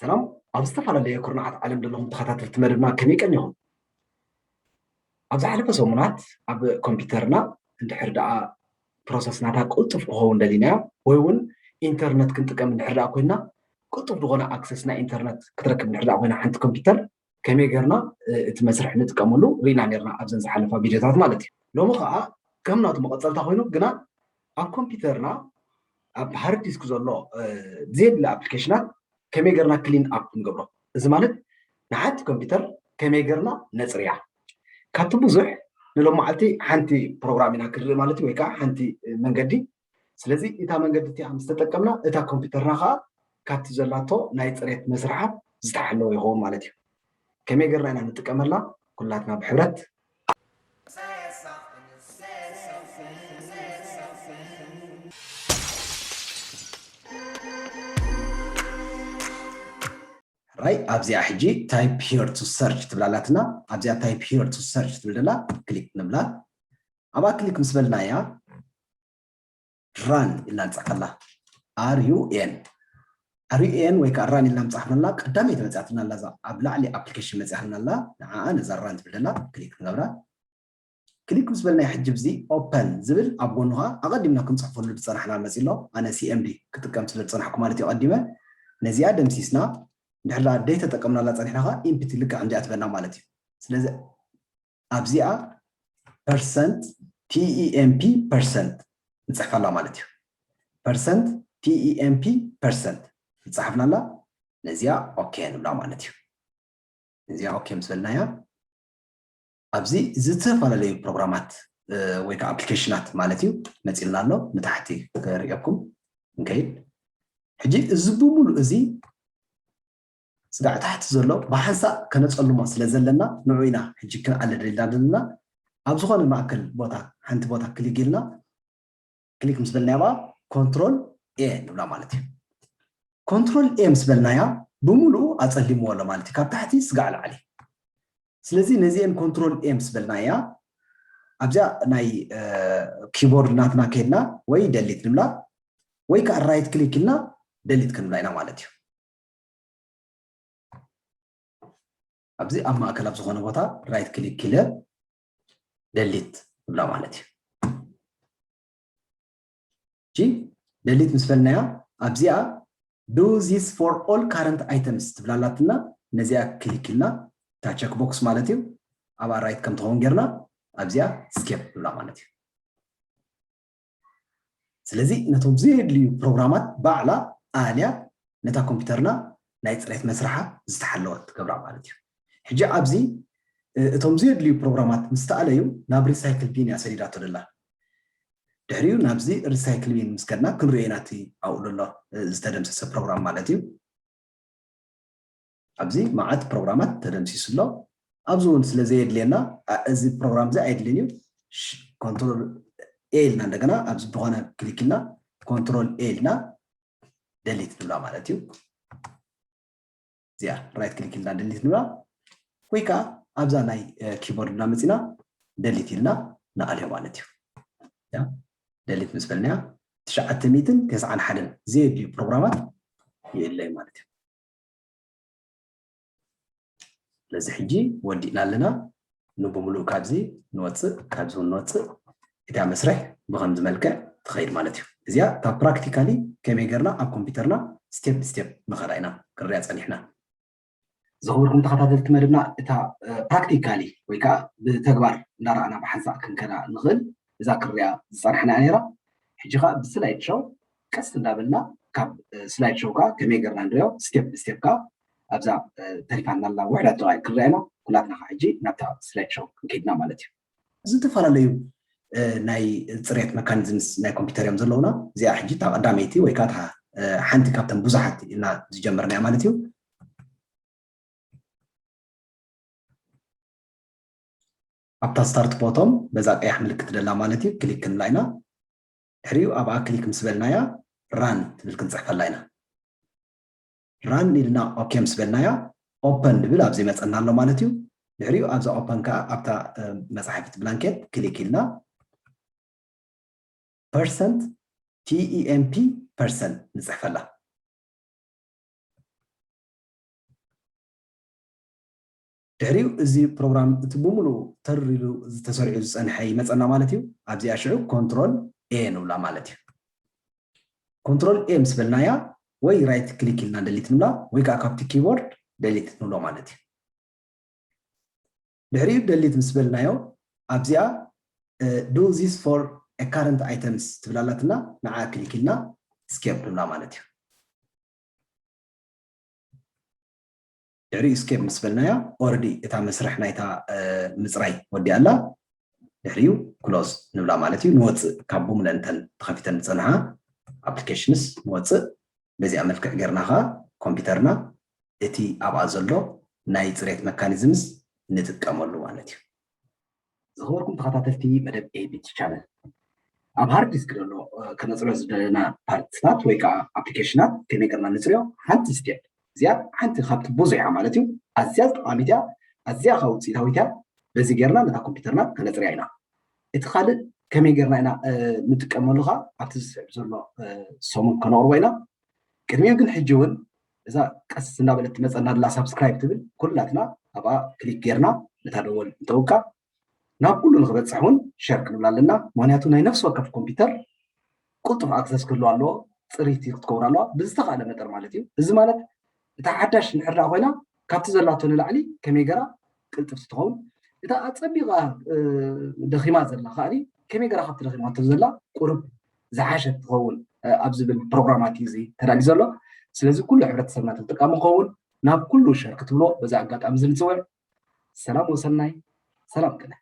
ሰላም። ኣብ ዝተፈላለየ ኩርናዓት ዓለም ዘለኹም ተኸታተልቲ መደብና ከመይ ቀኒኹም? ኣብ ዝሓለፈ ሰሙናት ኣብ ኮምፒውተርና እንድሕር ደኣ ፕሮሰስ ናታ ቅልጡፍ ክኸውን ደሊናዮ ወይ እውን ኢንተርነት ክንጥቀም እንድሕር ደኣ ኮይና ቅልጡፍ ዝኾነ ኣክሰስ ናይ ኢንተርነት ክትረክብ እንድሕር ደኣ ኮይና ሓንቲ ኮምፒውተር ከመይ ጌርና እቲ መስርሕ ንጥቀመሉ ርኢና ኔርና ኣብዘን ዝሓለፋ ቪድዮታት ማለት እዩ። ሎሚ ከዓ ከም ናቱ መቐፀልታ ኮይኑ ግና ኣብ ኮምፒውተርና ኣብ ሃርድ ዲስክ ዘሎ ዘየድሊ ኣፕሊኬሽናት ከመይ ጌርና ክሊን ኣፕ ንገብሮ። እዚ ማለት ንሓንቲ ኮምፒውተር ከመይ ጌርና ነፅርያ። ካብቲ ብዙሕ ንሎም መዓልቲ ሓንቲ ፕሮግራም ኢና ክንርኢ ማለት እዩ ወይ ከዓ ሓንቲ መንገዲ። ስለዚ እታ መንገዲ እቲኣ ምስ ተጠቀምና እታ ኮምፒውተርና ከዓ ካብቲ ዘላቶ ናይ ፅሬት መስርሓ ዝተሓለወ ይኸውን ማለት እዩ። ከመይ ጌርና ኢና ንጥቀመላ? ኩላትና ብሕብረት ራይ ኣብዚኣ ሕጂ type here to search ትብላላትና ኣብዚኣ type here to search ትብል ደላ ክሊክ ንብላ። ኣብኣ ክሊክ ምስ በልናያ ራን ኢልና ንፅሕፈላ። ር ዩ ኤን ር ዩ ኤን ወይ ከዓ ራን ኢልና ምፃሕፍናላ ቀዳመይቲ መፅኣትና ኣላ እዛ ኣብ ላዕሊ ኣፕሊኬሽን መፅኣትና ኣላ ንዓኣ ነዛ ራን ትብል ደላ ክሊክ ንገብራ። ክሊክ ምስ በልናያ ሕጂ ብዚ ኦፐን ዝብል ኣብ ጎኑ ከዓ ኣቐዲምና ክንፅሕፈሉ ዝፀናሕና መፂ ኣሎ። ኣነ ሲኤምዲ ክጥቀም ስለ ዝፀናሕኩ ማለት እዩ። ቀዲመ ነዚኣ ደምሲስና እንድሕር ደኣ ደይተጠቀምናላ ፀኒሕና ከዓ ኢምፕቲ ልክዕ ከምዚኣ ትበና ማለት እዩ። ስለዚ ኣብዚኣ ፐርሰንት ቲኢኤምፒ ፐርሰንት ንፅሕፈላ ማለት እዩ። ፐርሰንት ቲኢኤምፒ ፐርሰንት ዝፀሓፍናላ ነዚኣ ኦኬ ንብላ ማለት እዩ። እዚኣ ኦኬ ምስ በልናያ ኣብዚ ዝተፈላለዩ ፕሮግራማት ወይ ከዓ ኣፕሊኬሽናት ማለት እዩ መፂልና ኣሎ። ንታሕቲ ክርእየኩም እንከይድ ሕጂ እዚ ብምሉእ እዚ ስጋዕ ታሕቲ ዘሎ ብሓንሳእ ከነፀልሞ ስለ ዘለና ንዑ ኢና ሕጂ ክንዓለ ደሊልና ዘለና ኣብ ዝኾነ ማእከል ቦታ ሓንቲ ቦታ ክሊክ ኢልና ክሊክ ምስ በልናያ ብኣ ኮንትሮል ኤ ንብላ ማለት እዩ። ኮንትሮል ኤ ምስ በልናያ ብምሉኡ ኣፀሊምዎ ኣሎ ማለት እዩ ካብ ታሕቲ ስጋዕ ላዕሊ። ስለዚ ነዚአን ኮንትሮል ኤ ምስ በልናያ ኣብዚኣ ናይ ኪቦርድ ናትና ከይድና ወይ ደሊት ንብላ ወይ ከዓ ራይት ክሊክ ኢልና ደሊት ክንብላ ኢና ማለት እዩ። ኣብዚ ኣብ ማእከል ኣብ ዝኾነ ቦታ ራይት ክሊክ ኢለ ደሊት እብላ ማለት እዩ። እሺ ደሊት ምስ በልናያ ኣብዚኣ do this for all current items ትብላላትና ነዚኣ ክሊክ ኢልና እታ ቸክ ቦክስ ማለት እዩ ኣብኣ ራይት ከም ትኸውን ጌርና ኣብዚኣ ስኬፕ ንብላ ማለት እዩ። ስለዚ ነቶም ዘየድልዩ ፕሮግራማት ባዕላ ኣልያ ነታ ኮምፒውተርና ናይ ፅሬት መስርሓ ዝተሓለወት ትገብራ ማለት እዩ። ሕጂ ኣብዚ እቶም ዘየድልዩ ፕሮግራማት ምስ ተኣለዩ ናብ ሪሳይክል ቢን እያ ሰዲዳቶ ደላ። ድሕሪኡ ናብዚ ሪሳይክል ቢን ምስ ከድና ክንሪኦ ኢና እቲ ኣብኡ ዘሎ ዝተደምሰሰ ፕሮግራም ማለት እዩ። ኣብዚ መዓት ፕሮግራማት ተደምሲሱ ኣሎ። ኣብዚ እውን ስለ ዘየድልየና እዚ ፕሮግራም እዚ ኣየድልን እዩ። ኮንትሮል ኤ ኢልና እንደገና ኣብዚ ብኾነ ክሊክ ኢልና ኮንትሮል ኤ ኢልና ደሊት ንብላ ማለት እዩ። እዚኣ ራይት ክሊክ ኢልና ደሊት ንብላ ወይ ከዓ ኣብዛ ናይ ኪቦርድና መፂና ደሊት ኢልና ንኣልዮ ማለት እዩ። ደሊት ምስ በልናያ ትሽዓተ ሚእትን ተስዓን ሓደን ዘየድልዩ ፕሮግራማት የለይ ማለት እዩ። ስለዚ ሕጂ ወዲእና ኣለና። ንብምሉእ ካብዚ ንወፅእ ካብዚ እውን ንወፅእ እቲያ መስርሕ ብከምዚ መልክዕ ትኸይድ ማለት እዩ። እዚኣ ካብ ፕራክቲካሊ ከመይ ገርና ኣብ ኮምፒውተርና ስቴፕ ብስቴፕ ንኸዳ ኢና ክንሪያ ፀኒሕና። ዝኽብርኩም ተኸታተልቲ መደብና እታ ፕራክቲካሊ ወይ ከዓ ብተግባር እንዳረኣና ብሓንሳእ ክንከዳ ንኽእል እዛ ክሪያ ዝፀናሕና ነይራ። ሕጂ ከዓ ብስላይድ ሾው ቀስ እንዳበልና ካብ ስላይድ ሾው ከዓ ከመይ ገርና ንሪኦ ስቴፕ ብስቴፕ ከዓ ኣብዛ ተሪፋና ላ ውሕዳት ደቃይቅ ክንሪኣ ኢና። ኩላትና ከዓ ሕጂ ናብታ ስላይድ ሾው ክንከይድና ማለት እዩ። ዝተፈላለዩ ናይ ፅሬት መካኒዝምስ ናይ ኮምፒውተር እዮም ዘለውና። እዚኣ ሕጂ እታ ቀዳመይቲ ወይ ከዓ ሓንቲ ካብተን ብዙሓት ኢልና ዝጀመርና ማለት እዩ። ኣብታ ስታርት ቦቶም በዛ ቀያሕ ምልክት ደላ ማለት እዩ ክሊክ ክንብላ ኢና። ድሕሪኡ ኣብኣ ክሊክ ምስ በልናያ ራን ትብል ክንፅሕፈላ ኢና። ራን ኢልና ኦኬ ምስ በልናያ ኦፐን ድብል ኣብዚ መፀና ኣሎ ማለት እዩ። ድሕሪኡ ኣብዛ ኦፐን ከዓ ኣብታ መፅሓፊት ብላንኬት ክሊክ ኢልና ፐርሰንት፣ ቲ ኢ ኤም ፒ ፐርሰንት ንፅሕፈላ። ድሕሪኡ እዚ ፕሮግራም እቲ ብምሉኡ ተር ኢሉ ዝተሰሪዑ ዝፀንሐ ይመፀና ማለት እዩ። ኣብዚኣ ሽዑ ኮንትሮል ኤ ንብላ ማለት እዩ። ኮንትሮል ኤ ምስ በልናያ ወይ ራይት ክሊክ ኢልና ደሊት ንብላ ወይ ከዓ ካብቲ ኪቦርድ ደሊት ንብሎ ማለት እዩ። ድሕሪኡ ደሊት ምስ በልናዮ ኣብዚኣ do this for current items ትብላላትና ንዓ ክሊክ ኢልና ስኬፕ ንብላ ማለት እዩ። ድሕሪኡ ስኬፕ ምስ በልናያ ኦረዲ እታ መስርሕ ናይታ ምፅራይ ወዲኣላ። ድሕሪኡ ክሎዝ ንብላ ማለት እዩ። ንወፅእ ካብ ብሙለንተን ተኸፊተን ዝፀንሓ ኣፕሊኬሽንስ ንወፅእ። በዚኣ መልክዕ ጌርና ከዓ ኮምፒውተርና እቲ ኣብኣ ዘሎ ናይ ፅሬት መካኒዝምስ ንጥቀመሉ ማለት እዩ። ዝኸበርኩም ተኸታተልቲ መደብ ኤቢቲ ቻነል፣ ኣብ ሃርድ ዲስክ ዘሎ ከነፅርዮ ዝደለና ፓርትስታት ወይ ከዓ ኣፕሊኬሽናት ከመይ ጌርና ንፅርዮ? ሓንቲ ስቴፕ እዚኣ ሓንቲ ካብቲ ብዙሕ እያ ማለት እዩ። ኣዝያ ጠቃሚት እያ፣ ኣዝያ ከዓ ውፅኢታዊት እያ። በዚ ጌርና ነታ ኮምፒውተርና ከነፅርያ ኢና። እቲ ካልእ ከመይ ጌርና ኢና ንጥቀመሉ ከዓ ኣብቲ ዝስዕብ ዘሎ ሰሙን ከነቕርቦ ኢና። ቅድሚኡ ግን ሕጂ እውን እዛ ቀስ እንዳበለት ትመፀና ዘላ ሳብስክራይብ ትብል ኩላትና ኣብኣ ክሊክ ጌርና ነታ ደወል እንተውቃ ናብ ኩሉ ንክበፅሕ እውን ሸር ክንብላ ኣለና። ምክንያቱ ናይ ነፍሲ ወከፍ ኮምፒውተር ቅልጡፍ ኣክሰስ ክህልዋ ኣለዎ፣ ፅሪቲ ክትከውን ኣለዋ ብዝተኻእለ መጠን ማለት እዩ። እዚ ማለት እታ ሓዳሽ እንድሕር ኮይና ካብቲ ዘላቶ ንላዕሊ ከመይ ገራ ቅልጥፍቲ ትኸውን፣ እታ ኣፀቢቓ ደኺማ ዘላ ከዓኒ ከመይ ገራ ካብቲ ደኺማቶ ዘላ ቁሩብ ዝሓሸት ትኸውን ኣብ ዝብል ፕሮግራማት እዩ እዚ ተዳልዩ ዘሎ። ስለዚ ኩሉ ሕብረተሰብና ተጠቃሚ ክኸውን ናብ ኩሉ ሸር ክትብሎ በዚ ኣጋጣሚ እዚ ንፅውዕ። ሰላም ወሰናይ፣ ሰላም ቅነ።